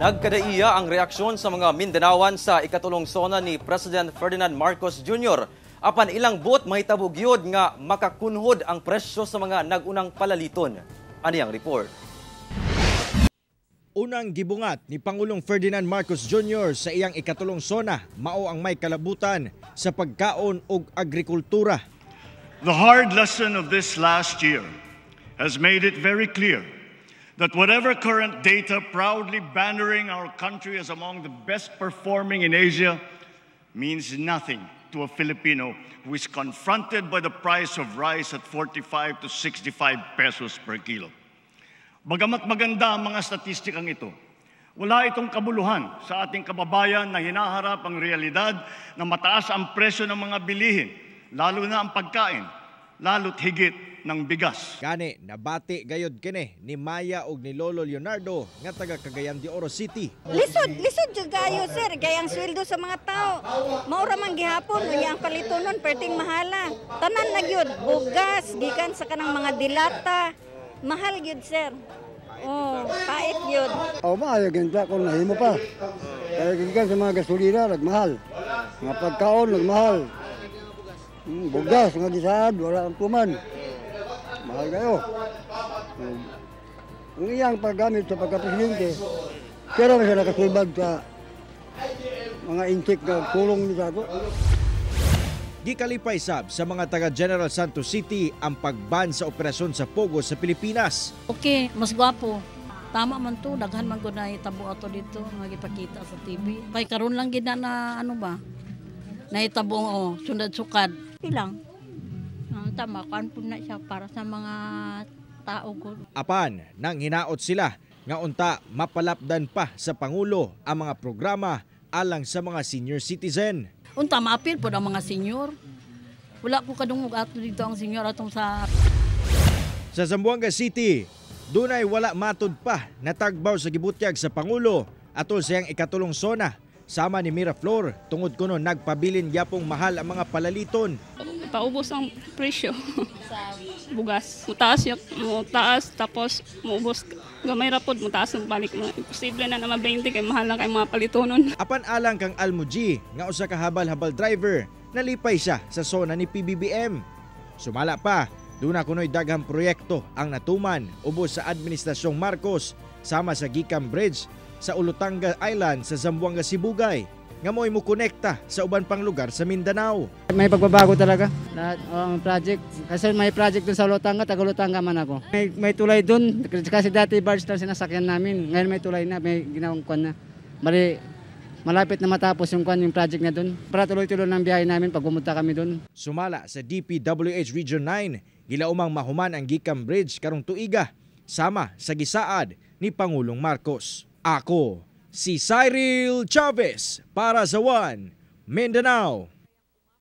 Nagkadaiya ang reaksyon sa mga Mindanaoan sa ikatulong SONA ni President Ferdinand Marcos Jr. Apan ilang buot mahitabo gyud nga makakunhod ang presyo sa mga nag-unang palaliton. Ani ang report. Unang gibungat ni Pangulong Ferdinand Marcos Jr. sa iyang ikatulong SONA mao ang may kalabutan sa pagkaon ug agrikultura. The hard lesson of this last year has made it very clear that whatever current data proudly bannering our country as among the best performing in Asia means nothing to a Filipino who is confronted by the price of rice at 45 to 65 pesos per kilo. Bagamat maganda ang mga statistikang ito, wala itong kabuluhan sa ating kababayan na hinaharap ang realidad na mataas ang presyo ng mga bilihin, lalo na ang pagkain, lalo't higit ng bigas. Gani nabati gayod kini ni Maya ug ni Lolo Leonardo nga taga Cagayan de Oro City. Lisod, lisod jud kayo, sir, kay ang sweldo sa mga tao maura man gihapon, unya ang palitonon perting mahala. Tanan na gyud, bugas gikan sa kanang mga dilata, mahal gyud, sir. Oh, pait gyud. O maayo ginta kung nahimo pa. Kaya gikan sa mga gasolina nagmahal. Mga pagkaon nagmahal. Bugas nga gisaad wala ang tuman. Mahal kayo. Ang iyang paggamit sa pagka-presidente, pero siya nakasulbad sa mga intik na kulong ni sa ato. Gikalipay sab sa mga taga General Santos City ang pagban sa operasyon sa Pogo sa Pilipinas. Okay, mas gwapo. Tama man to, daghan man gud na itabo ato dito nga gipakita sa TV. Kay karon lang gid na ano ba? Nahitabo, oh, sunod sukad. Okay lang. Ang tama, kuan po na siya para sa mga tao gud. Apan nang hinaot sila nga unta mapalapdan pa sa Pangulo ang mga programa alang sa mga senior citizen. Unta maapil pod ang mga senior. Wala ko kadungog ato dito ang senior atong sa Sa Zamboanga City, dunay wala matud pa natagbaw sa gibutyag sa Pangulo atol sa iyang ikatulong SONA sama ni Miraflor tungod kuno nagpabilin gyapong mahal ang mga palaliton. Paubos ang presyo. Bugas. Mutaas yak, mutaas tapos muubos gamay ra pod, mutaas ang balik mo. Imposible na na 20 kay mahal na kay mga palitonon. Apan alang kang Almuji nga usa ka habal-habal driver, nalipay siya sa SONA ni PBBM. Sumala pa, duna kuno'y daghang proyekto ang natuman ubos sa Administrasyong Marcos sama sa Gicam Bridge sa Olutanga Island sa Zamboanga Sibugay nga mo'y mokonekta sa uban pang lugar sa Mindanao. May pagbabago talaga lahat ang project. Kasi may project dun sa Olutanga, taga Olutanga man ako. May tulay dun kasi dati barge lang sinasakyan namin. Ngayon may tulay na, may ginawang kwan na. Bali, malapit na matapos yung kwan, yung project na dun. Para tuloy-tuloy ng biyahe namin pag pumunta kami dun. Sumala sa DPWH Region 9, gilaumang mahuman ang Gicam Bridge karong tuiga sama sa gisaad ni Pangulong Marcos. Ako si Cyril Chavez para sa One Mindanao.